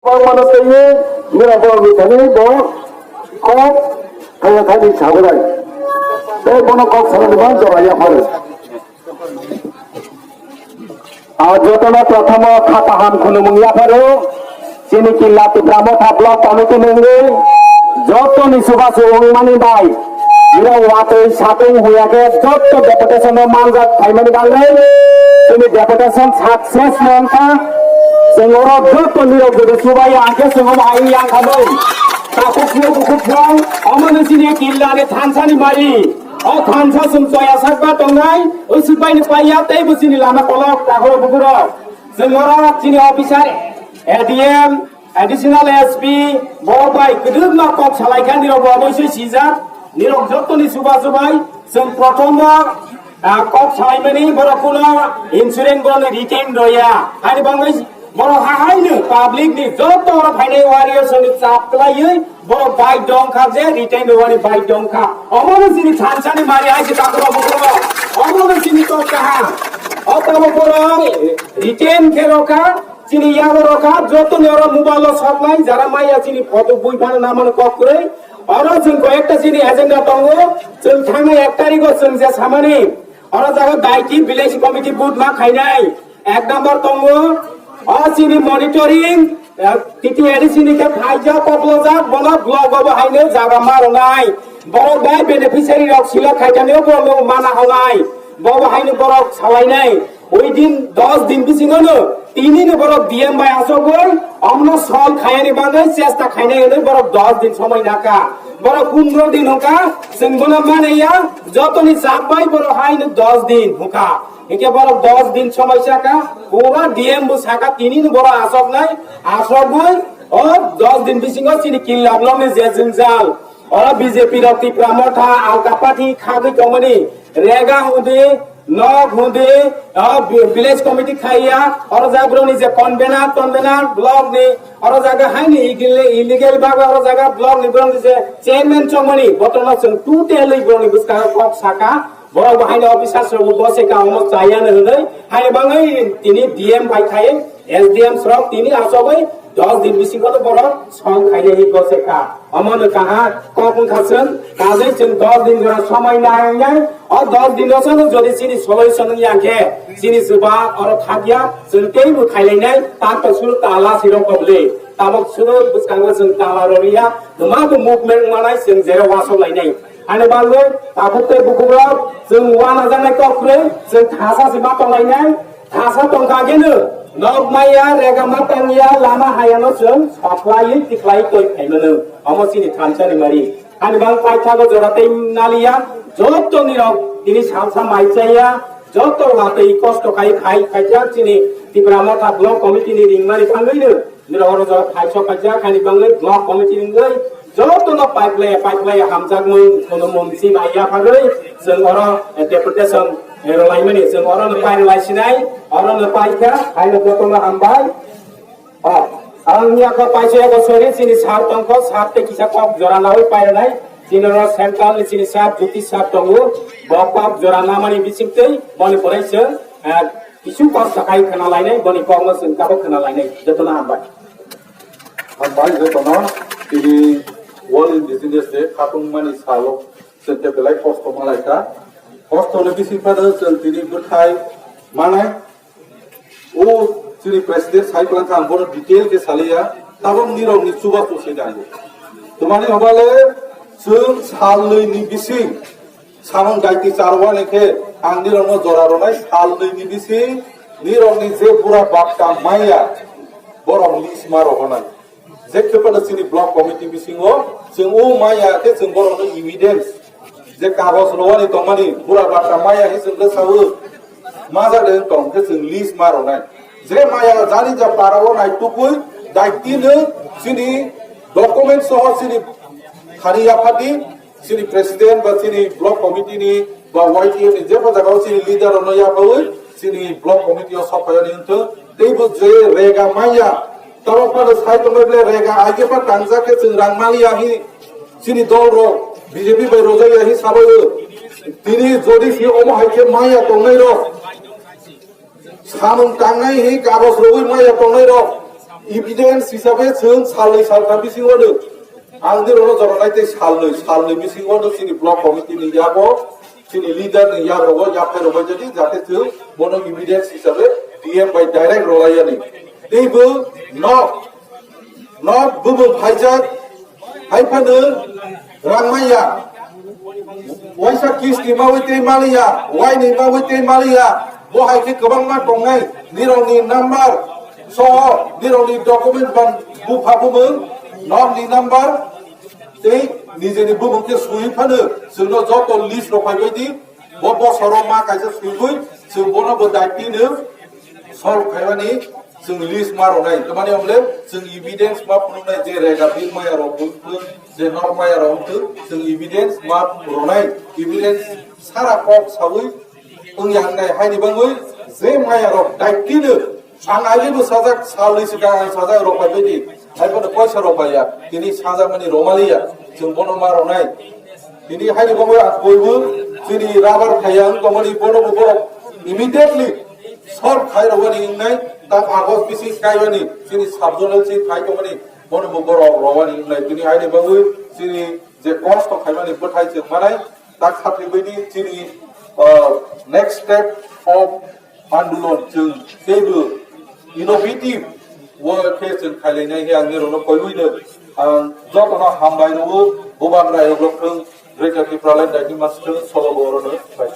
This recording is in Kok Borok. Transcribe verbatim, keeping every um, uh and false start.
Bangmano tei nira borok ni thani bo kok thaya thani sabolai. Tei bono kok sana ni man jora ya pharo. Ah, jotono prothomo kha kaham khunumung yapharo, chini killa Tipra Motha Block Committee ni wngwi jotoni chubachu wngmani bai, nirok watwi satung huya khe joto deputation no manjak phaimani bagwi chini deputation success wngkha. Chwng oro joto nirok jodi chubai ya khe chwng omo hai yang kha bai. Takhuk phiyok bukhuk phiyok, omo ni chini killa ni thansa ni mari. O thansa chwng choya sakba tongnai, o swkbai ni paiya tei bo chini lama kolok takhoro bukhuro. Chwng oro chini officer, A D M, Additional S P, borok bai kwdwkma kok salai kha, nirok bo oboisoi sijak, nirok jottoni chuba chubai, chwng prothomo, ah, kok salaimani borok kuno insurance borokni retain roya, ani bagwi borok hahaino public ni jotto oro phainai warriors rokni chap kwlaiwi, borok bai dong kha je, retain rwani bai dong kha. Omono chini thansani mari hai se takhoro bukhoro. Omono chini kok kaham. O tabuk borok retain khe rw kha, chini yago rw kha, joto ni oro mobile o sok lai, jara maya chini photo bui phano namano kok kwrwi. Oro chwng koi ekta chini agenda tongo, chwng thangnai ek tarikh o chwng je samani. Oro jaga daiki village committee vote ma khainai. Ek number tongo, o chini monitoring, eh, T T A D C ni khe phaijak, koklojak, bono block o bo haino jaga ma rwnai. Borok bai beneficiary rok sila khaitani o borok no mana honai. Bo bo haino borok salainai. Oi din dos din bisingo no tini no borok D M bai asogoi, omno sol khayani bagwi chesta khainai hwnwi borok dos din somoi naka. Borok pondro din hwnka, chwng bono manaya, jotoni chap bai borok haino dos din hwnka. Hinkhe borok dos din somoi saka, pura D M bo saka tini no borok asoknai, asogwi o dos din bisingo chini killa block ni je jwngjal, oro B J P rok Tipra Motha, Alka Party khagwi tongmani, rega hudi, nok hudi, o vi-, village committee khaiya, oro jaga borokni je convener, convener block ni, oro jaga haini illegal, illegal bagwi oro jaga block ni borokni je chairman chongmani, botorno chwng totally borokni bwskango kok saka, Borok bo haino officers rok bo bose ka omo chaya no hwnwi, haino bangwi tini D M bai khai, S D M rok tini achogwi dos din bisingo no borok song khainai hi bose ka. Omo no kaha kok wngkha chwng, kajwi chwng dos din jora somoi nai wngnai. O dos din no chwng jodi chini solution wng ya khe, chini chuba oro thak ya, chwng tei bo khailainai, tak to suru tala siro koble. Tabok suru bwskango chwng tala rw ya, nwma bo movement manai chwng jera wasok lainai. Ani bagwi takhuk tei bukhukrok chwng uanajaknai kok kwrwi chwng thasa se ma tonglainai. Thasa tongkha khe no nok maya, rega ma tangya, lama hayano chwng soklaiwi tiklai toi phaimano. Omo chini thansa ni mari. Ani bang paithago jora tei naliya, joto nirok tini salsa mai chaya, joto watwi kosto khai khai khaijak chini Tipra Motha Block Committee ni ringmani thangwi no. Nirok oro jora phaisok kaijak, haini bagwi block committee ni wngwi jotono pipeline, pipeline hamjakmung, khunumung si bai yaphagwi chwng oro, eh, deputation, eh, rwlaimani. Chwng oro no pai rwlai sinai, oro no paikha, haino jotono hambai. Oh, ang yakho paisa yakho sori chini sir tongkho, sir tei kisa kok jora nawi pai rwnai. Chini oro central ni chini sir, Jyoti sir tongo. Bo kok jora namani bisingtwi boni pore chwng, eh, Kisu kok sakai khna lainai, boni kokno chwng tabuk khna lainai. Jotono hambai. Hambai jotono, tini World Indigenous Day khatungmani salo chwng tei belai kosto malaikha. Kostoni bising phano chwng tini bwthai manai. O chini president sai kwlangkha, ang bono detail khe saliya. Tabuk nirokni chubachu se nango. Twmani hobale chwng salnwi ni bising Samung daiti charwani khe ang nirokno jora rwnai sal nwi ni bising nirokni je bura bakta maya borok list ma rohornai. Je khe phano chini block committee bisingo chwng o maya khe chwng borokno evidence je kagoj rwani tongmani bura bakta maya khe chwng khe saui majak de tong khe chwng list ma rwnai. Je maya jani ja para o nai tukui daiti no chini document soho chini thani yaphadi Chini president ba chini block committee ni ba Y T F ni jebo jaga o chini leader rok no yapaui chini block committee o sok phai ni wngthung. Tei bo je rega manya tamo phano sai tongbai ble rega aige pha tangjak khe chwng rang maliya hi chini dol rok B J P bai rojak ya hi sabai o. Tini jodi si omo hai khe maya tongnai rok samung tangnai hi kagoj rogwi maya tongnai rok Evidence hisabe chwng salnwi saltham bisingo no ang de rono jora nai tei salnwi salnwi bisingo no chini block committee ni yago chini leader ni yago yaphai rok bai jadi jate chwng bono evidence hisabe D M bai direct rwlai yani. Tei bo nok nok bubung phaijak hai phano rang maya. Waisa kisti mawi tei maliya, waini mawi tei maliya. Bo hai khe kwbangma tongnai, nirokni number soho, nirokni document ban bupha bumung, nokni number tei nijeni bumung khe sui phano chwngno joto list rok phaibai di. Bo bosoro ma kaisa suigwi chwng bono bo daitino solve khaimani chwng list ma rwnai. Tamani hwnle chwng evidence ma phunuknai je rega bill maya rok wngthwng, je nok maya rok wngthwng, chwng evidence ma rwnai. Evidence sara kok sawi wngya wngnai haini bangwi je maya rok daitino ang agebo sajak salnwi swkang ang sajak rok bai baidi hai bono poisa rok baiya tini sajakmani romaliya chwng bono ma rwnai. Tini haini bagwi ang koibu chini rabar khayang tongmani bono bo borok immediately solve khai rwani wngnai, tak August bisi kaibani chini sub-zonal si khai tongmani bono bo borok rwani wngnai. Tini haini bagwi chini je kosto khaimani bwthai chwng manai, tak khatwi baidi chini, uh, next step of andolon chwng teibo innovative wo khe chwng khailainai he ang nirokno koiwi no ang jotono hambai rwo, bubagra rok thwng Greater Tipraland daini mas thwng solo bo orono bai.